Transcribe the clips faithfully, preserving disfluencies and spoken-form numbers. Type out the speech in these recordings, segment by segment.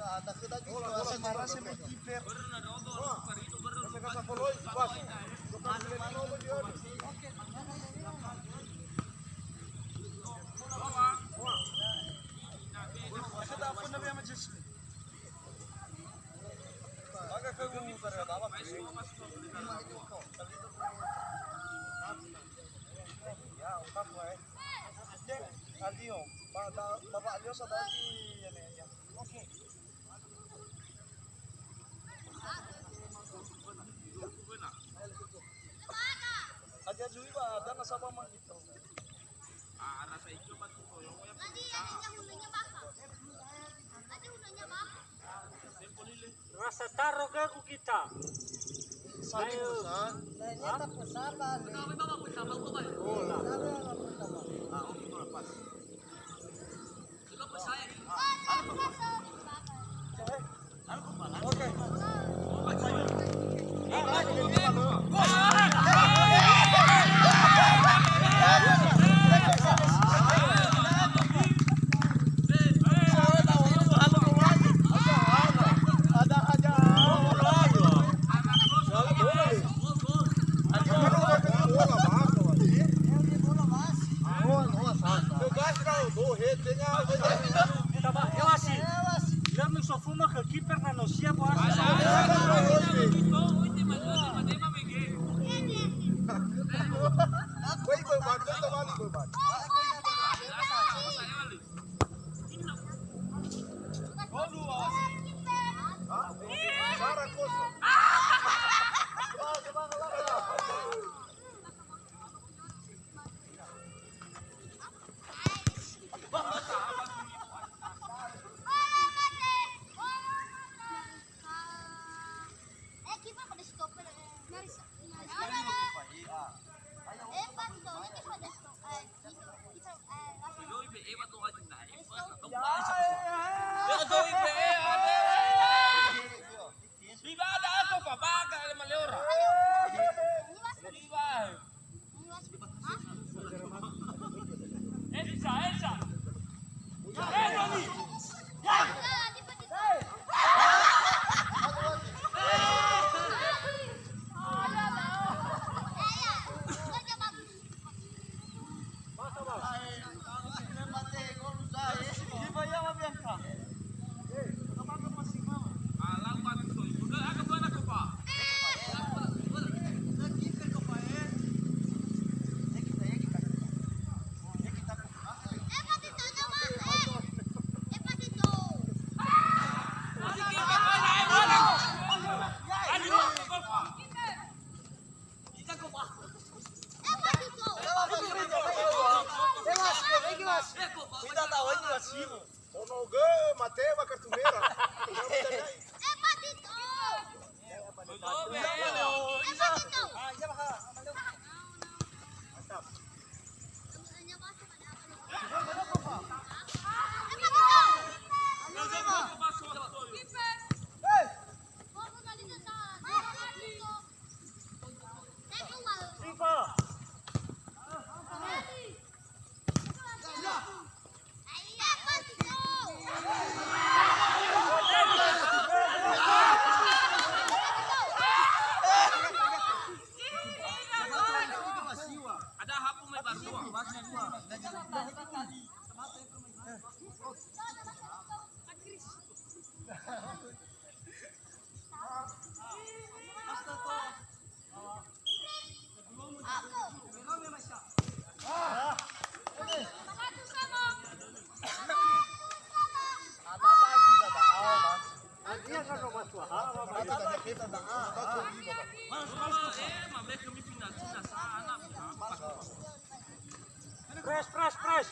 Kita, tak kita gitu, asal marah sama kiper. Kita apa namanya, Jesse? Aja zui ba, ada nasaba mangito. Rasa taro gagu kita. Saling pesan. Hah? Bola. Taba, Ewasi. Ira misofuma khö kiper na no sia boasi. Ibadah aku pabaga le maleora. Ibadah. Elsa, Elsa. Ono gö, mate ba kartu merah. Press, press, press.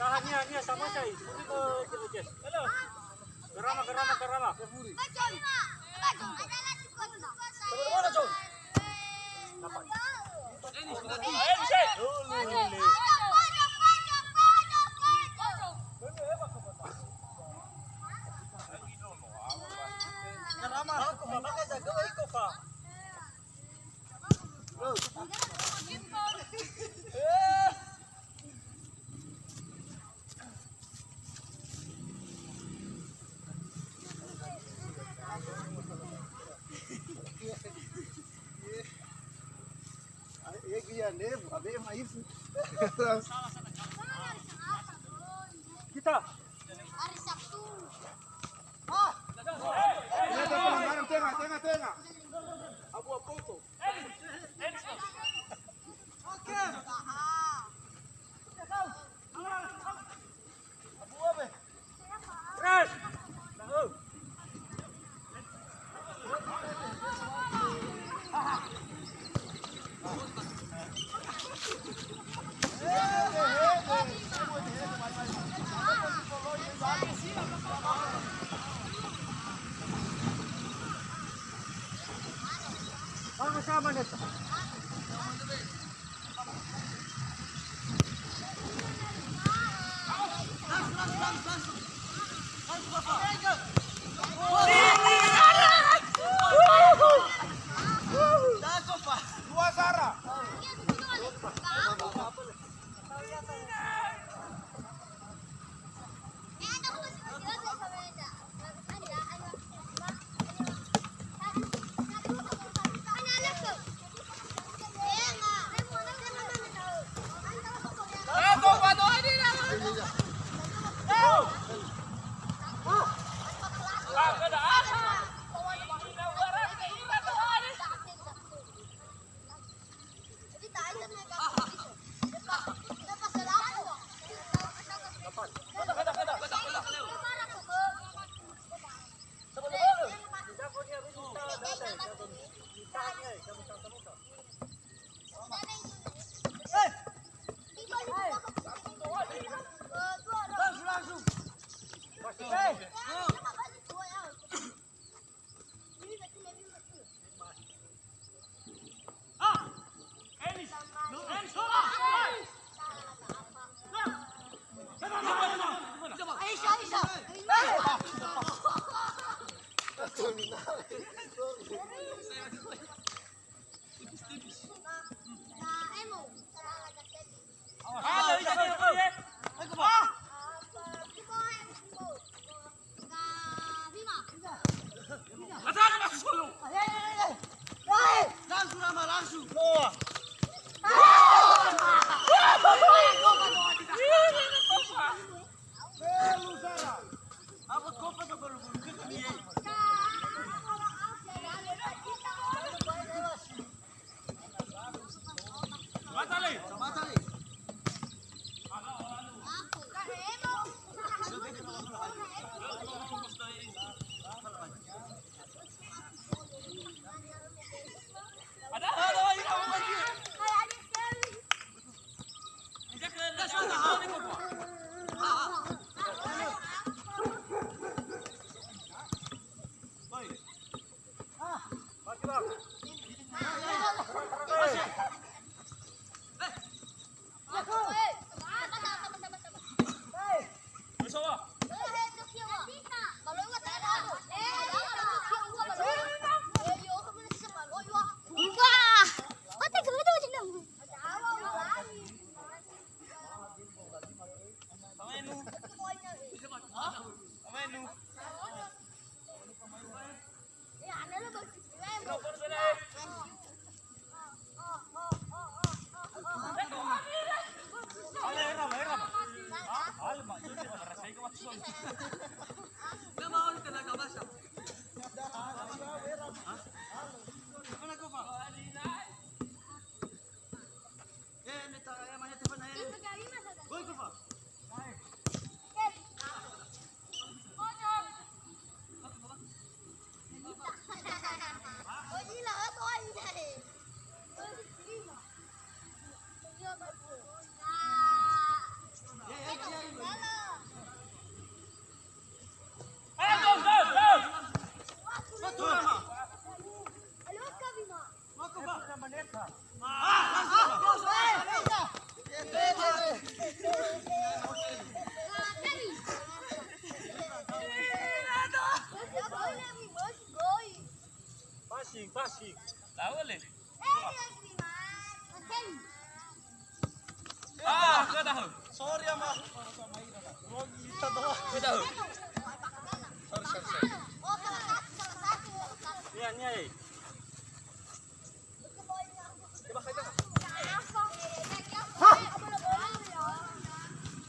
Tahan, nia, nia, sama saya. Ini ke, ke, ke. Garama, garama, garama. Garama, aku mama kayak jago, iko, Pak. Kita. Hari Sabtu. Ah. Tengah, tengah, tengah. Abu Apoto. Sama-sama, Neta. Langsung, Rama, langsung. Apa kopa ke baru? Pasi. Tahu le. Ah, ke dah. Sorry, Ama. Kita doang. Ke dah. Sorry, sorry, sorry. Nia, nia, eh.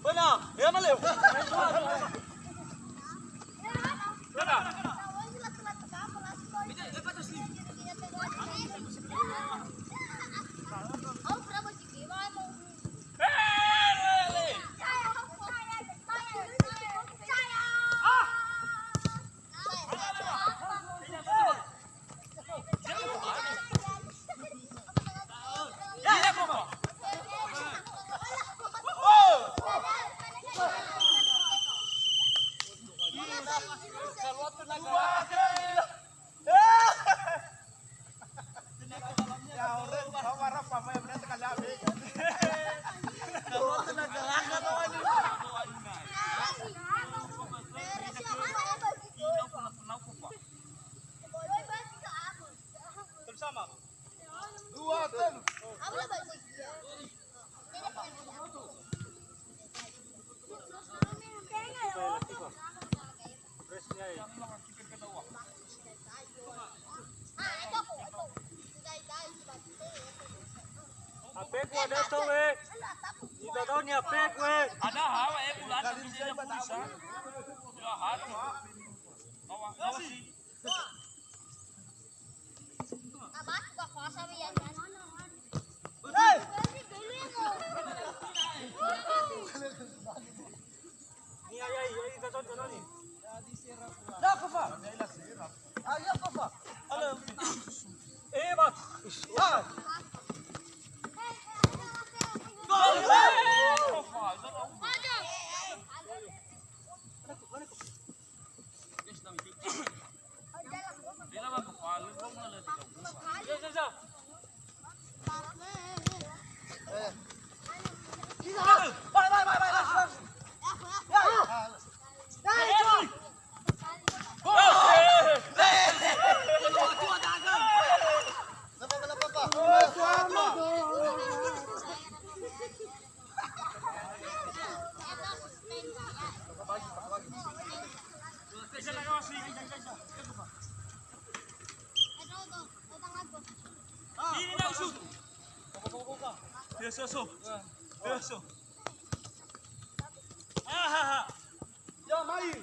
Bana, ya, Maleo. Bana. Sama. Dua, telu. Apegu ada to, we. Ita tahu ni apegu, we. Ada hawa, eh, bulan satu dia pun bisa. Ya, hawa. Hawa, hawa sih. Biasa so. Biasa so. Ahaha. Ya, mai.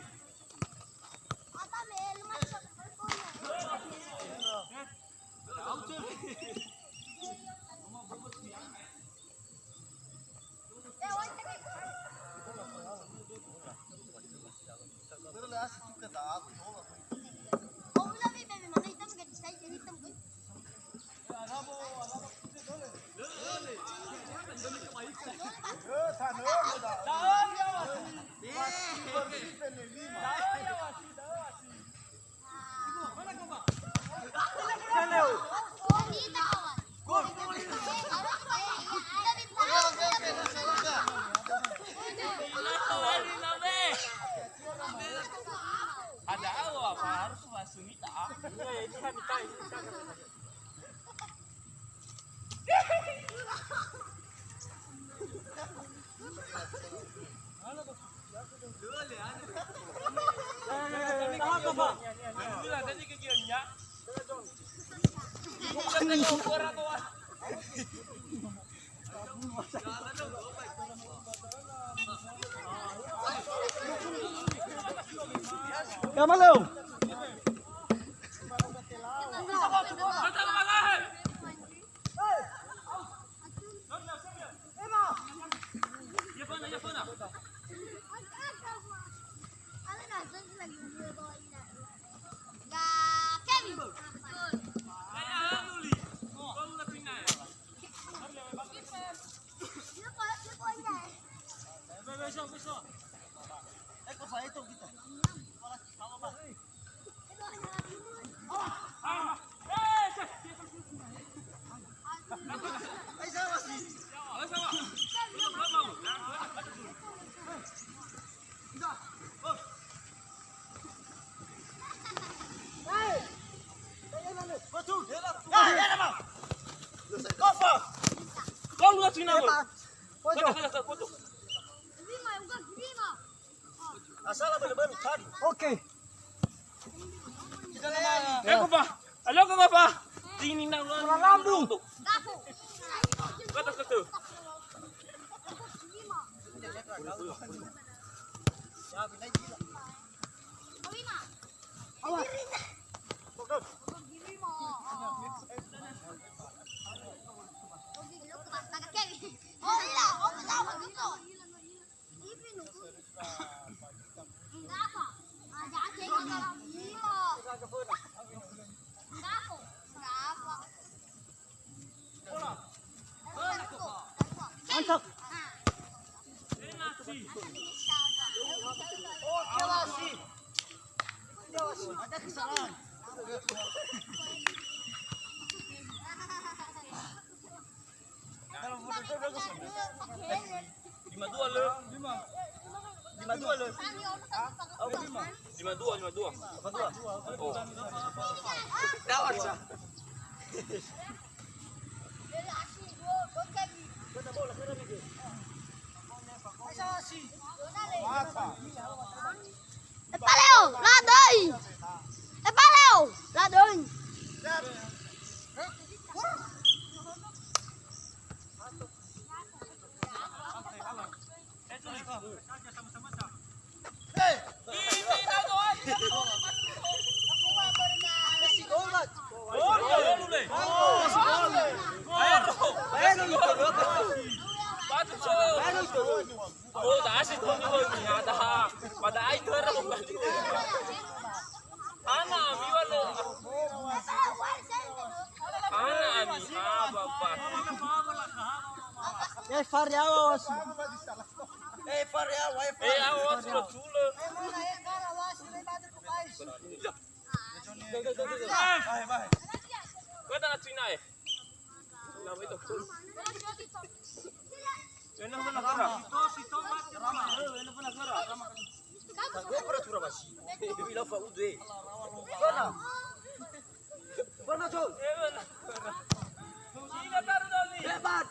Ada apa harus masuk kita? Kamaleo. Salah belu-belu tadi. Oke. Eko, Pak. Halo, Pak. Sini, nak. Orang lambu. Kata, kata. Awas. Mantap. Oke, wasit. Ada kesalahan. Lima dua le. Lima dua le. Lima dua, lima dua. Lima dua. Oh. Dawat sa. Epaleo, la doi. Epaleo, la doi. Ana ami wa le. Ana ami, ah, Bapak. Eh, fare awa wasi. Eh, fare awa, eh, fare. Eh, awa wasi lo tule. Kota na Cina, eh. Nama itu? Ena pernah kera. Ena pernah kera. Gue pernah curah basi. Dia bilang Pak Ude. Pernah. Pernah, Cok. Hebat.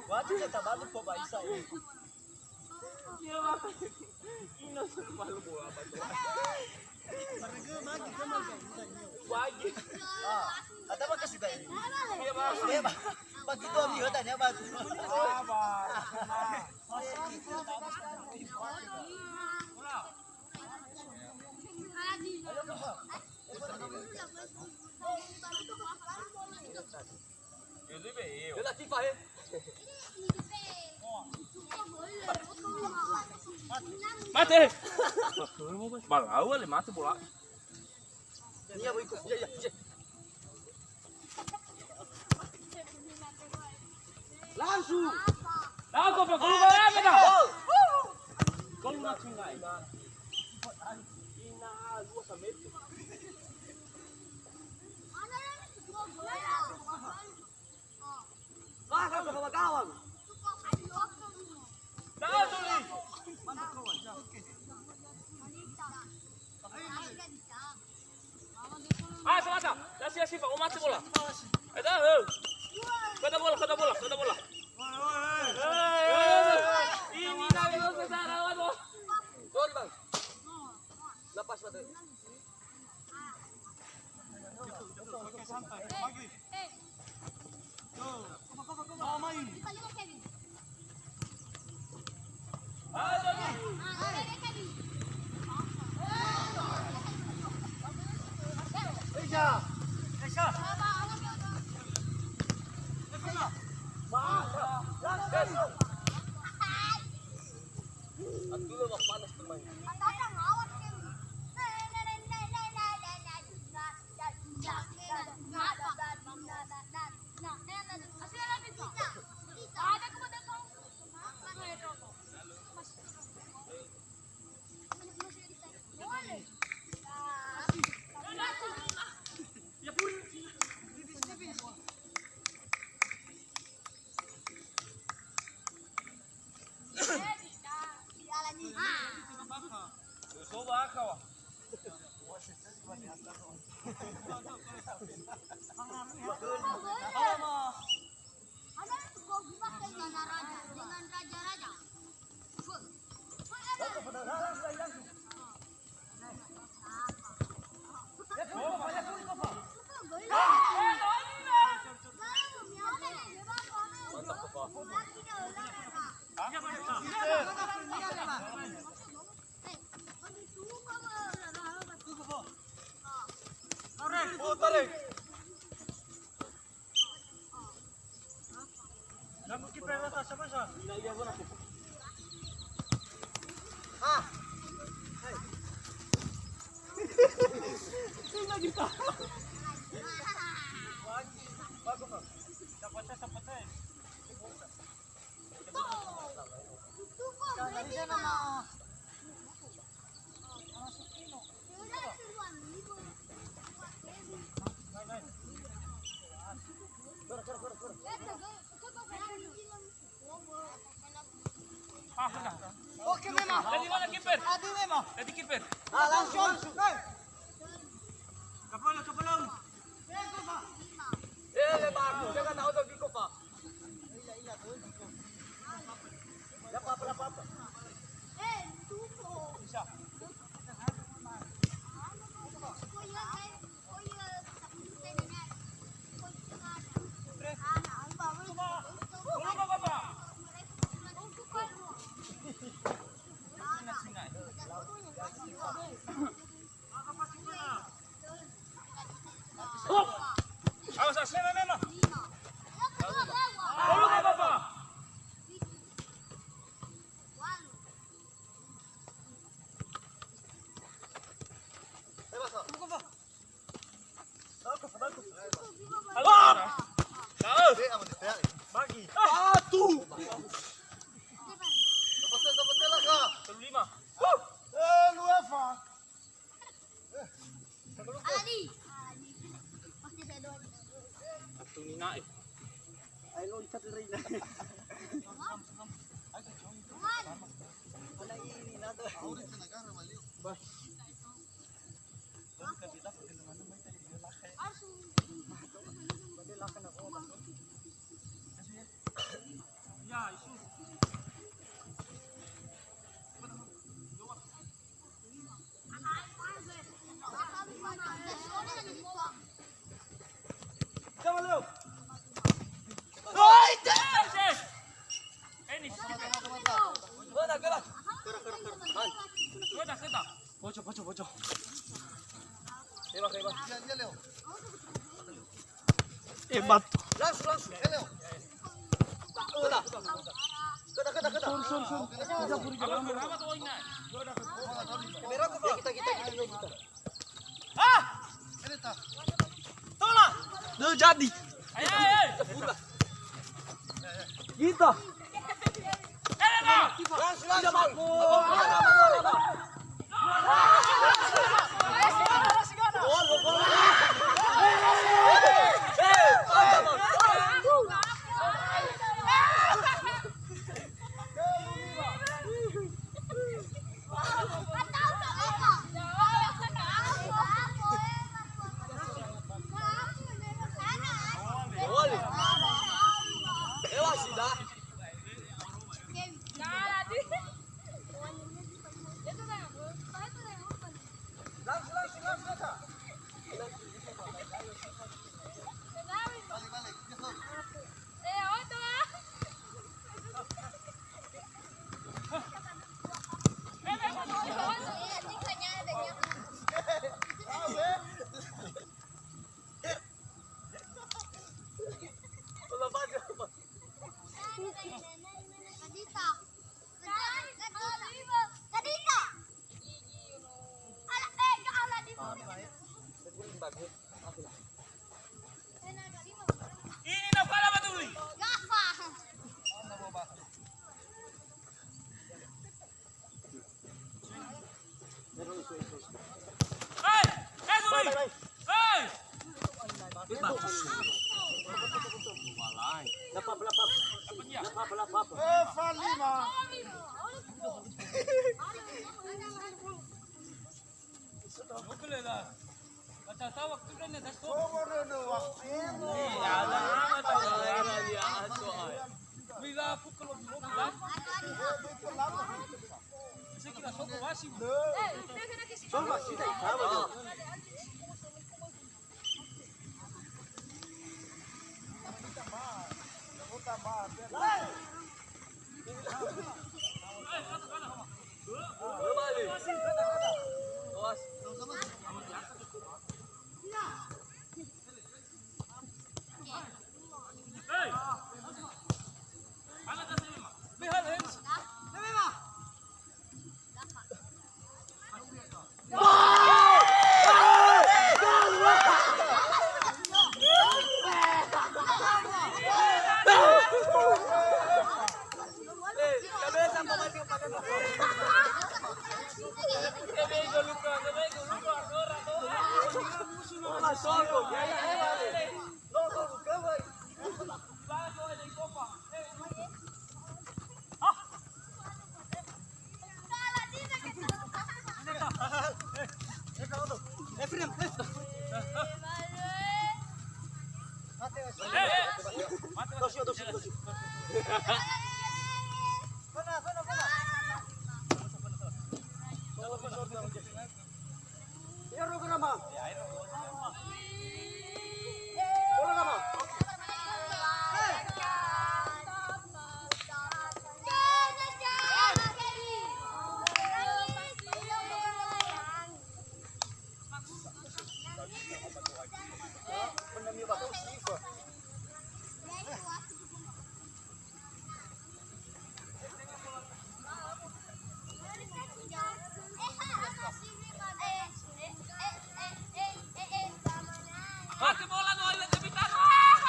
Wajib kita bantu pemain saya. Bagi. Ah, ada apa kasih tadi? Iya, Bang. Iya, Bang. Bagi dua minggu tanya, Bang. Sabar. Mate. Balau le mate bola. Iya, boy, ikut. Iya, iya, iya. Langsung. Langsung, Pak. Gol, Pak. Gol, Pak. Gol, Pak. Ina, dua sampai. Wah, kan, sama gawang. Ah, sama, sama. Lasi, lasi, Pak. Umat bola. Ada, eh. Kata bola, kata bola, kata bola. Eh, ini tadi lo ke sana, lo. Sorry, Bang. Lepas, Bang. Kamu kiper atas, siapa, sa? Ina iya, mana aku? Ah. Hai. Ina kita. Bagus, Bang. Siapa, siapa, siapa? Ah, sudah. Oke, memang. Jadi mana kiper? Adi memang. Jadi kiper. Ah, langsung, langsung. Hei. Kapal, kapal. Eh, Pak, aku jangan tahu tu, Pak. Hop! Awas, awas, lema, lema. Tolu, Bapak. Halo. Bagi. Satu. Tolu lima. Eh, lu apa? Ali. Atuni nae. Ayo, loncat dari nae. Mana ini, nada? Bah. Ya, isu. Bojo, bojo, bojo. Hebat. Langsung, langsung. Hello. Kena. Kena, kena, kena. Sur, sur, sur. Kita beri jalan. Kita, kita, kita, kita. Ah! Tola. Tuh jadi. Ayo, ayo, ayo. Kita. Langsung, langsung. Eva lima.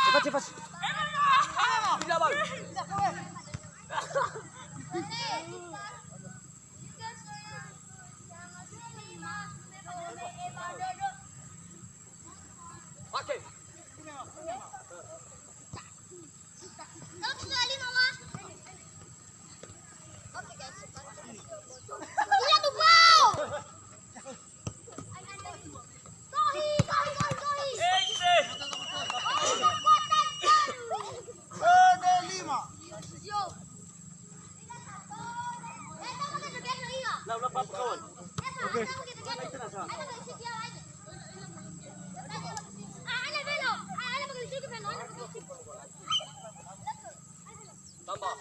Cepat, cepat. Tidak, Bang. Oke. Iya tuh, Bro. Tohi, tohi, tohi, tohi. Kekuatan baru. Yo. Lau, lau, apa, kawan? Oke. Tambah.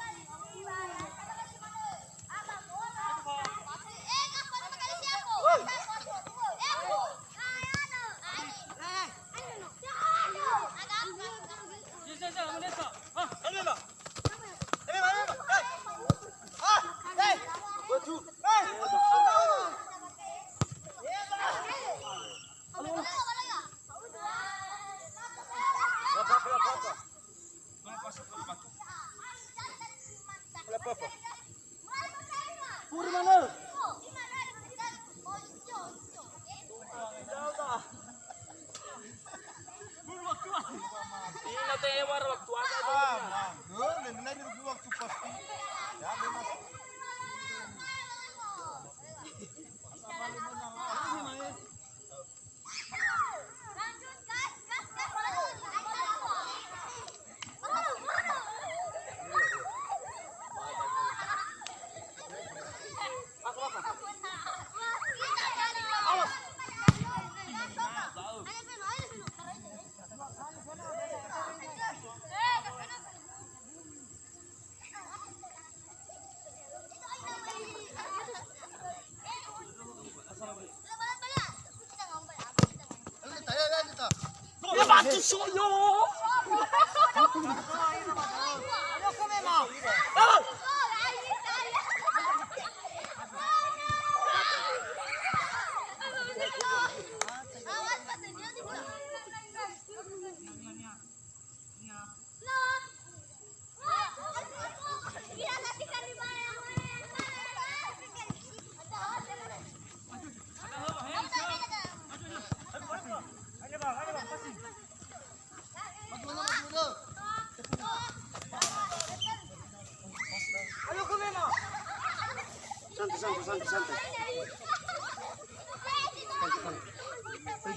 Ina te ewar waktu ada. Ah, nah, eh, lain-lain waktu pasti. Ya, memang. Santai, santai, santai.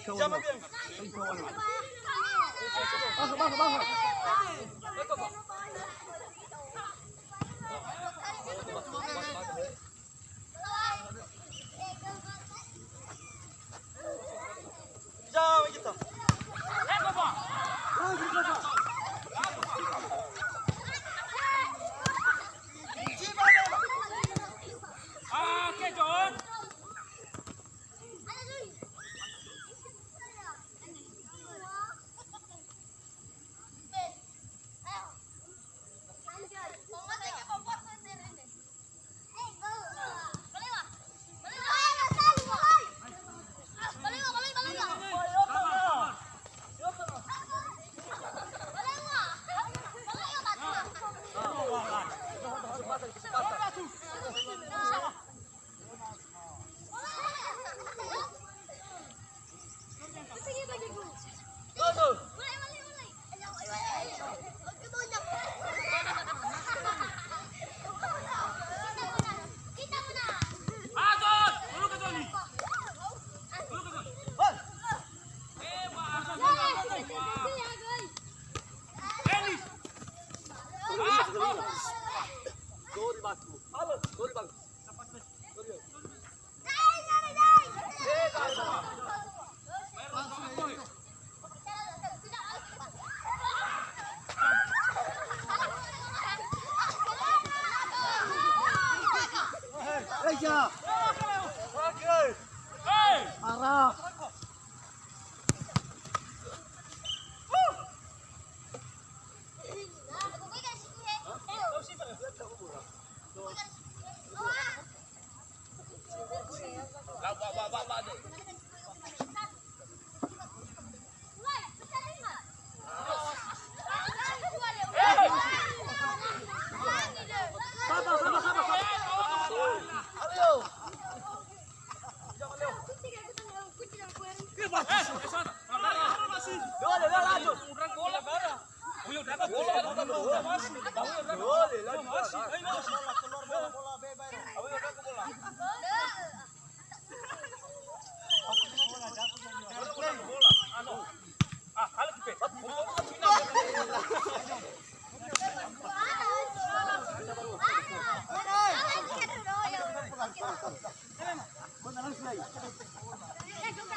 Jangan bilang. Baha, baha, baha. Eja. Arah.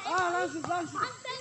Ah, langsung, langsung.